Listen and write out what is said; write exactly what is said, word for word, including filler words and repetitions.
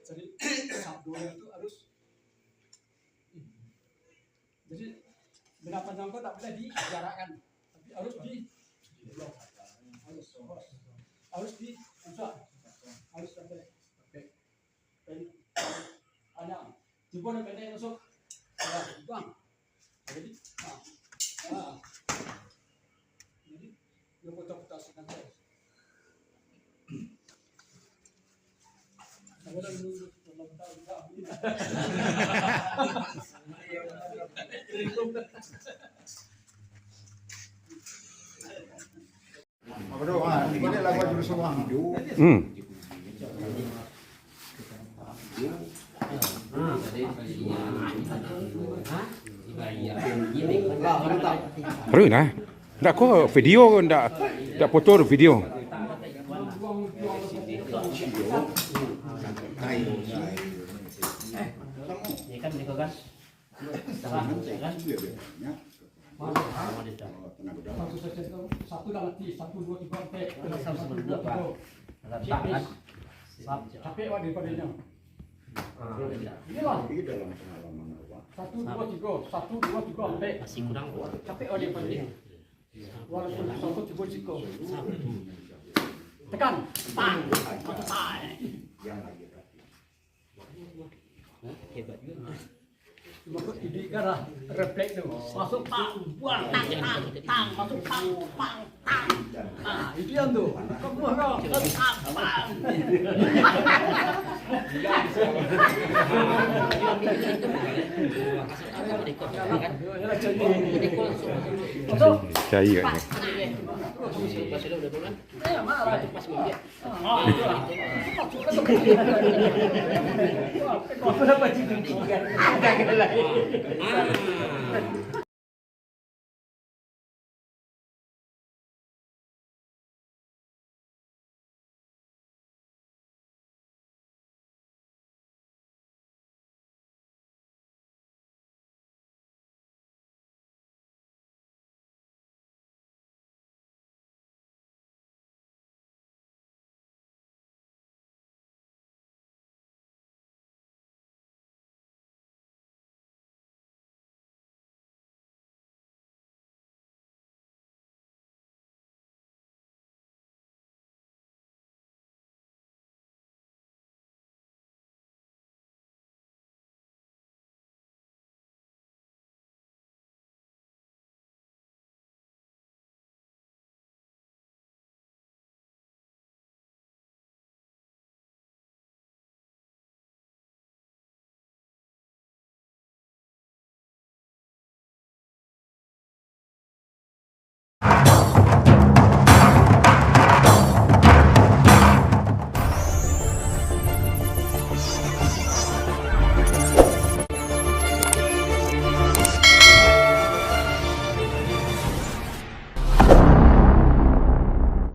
Jadi, sabdo itu harus, jadi, benda panjang tu tak boleh dijarakkan, tapi harus di, harus, harus di, harus sampai. Oke. Pen-, panjang. Tibo nan pendek masuk. Ya, buang. Jadi, ha. Ha. Jadi, dia putar-putar santai. Ada dulu, belum tahu juga. Hmm. Taruih lah. Ndak ko video ko, ndak, ndak foto video. Satu, satu, satu, dua, tiga, empat. Capek awak daripada inyo. Inilah. Satu, dua, tiga. Satu, dua, tiga, empat. Masih kurang. Capek awak daripada inyo. Walaupun satu, tiga, tiga. Tekan. Pang. Satu, pang. Hebat juga. Cuma kok idik kan lah, refleks tu. Masuk pang, buang, tang, tang, tang, masuk pang, pang, tang. Nah, itu yang tu. Kau buang kau. Tang, pang. Masuk. Cair agaknyo. Eh, marah.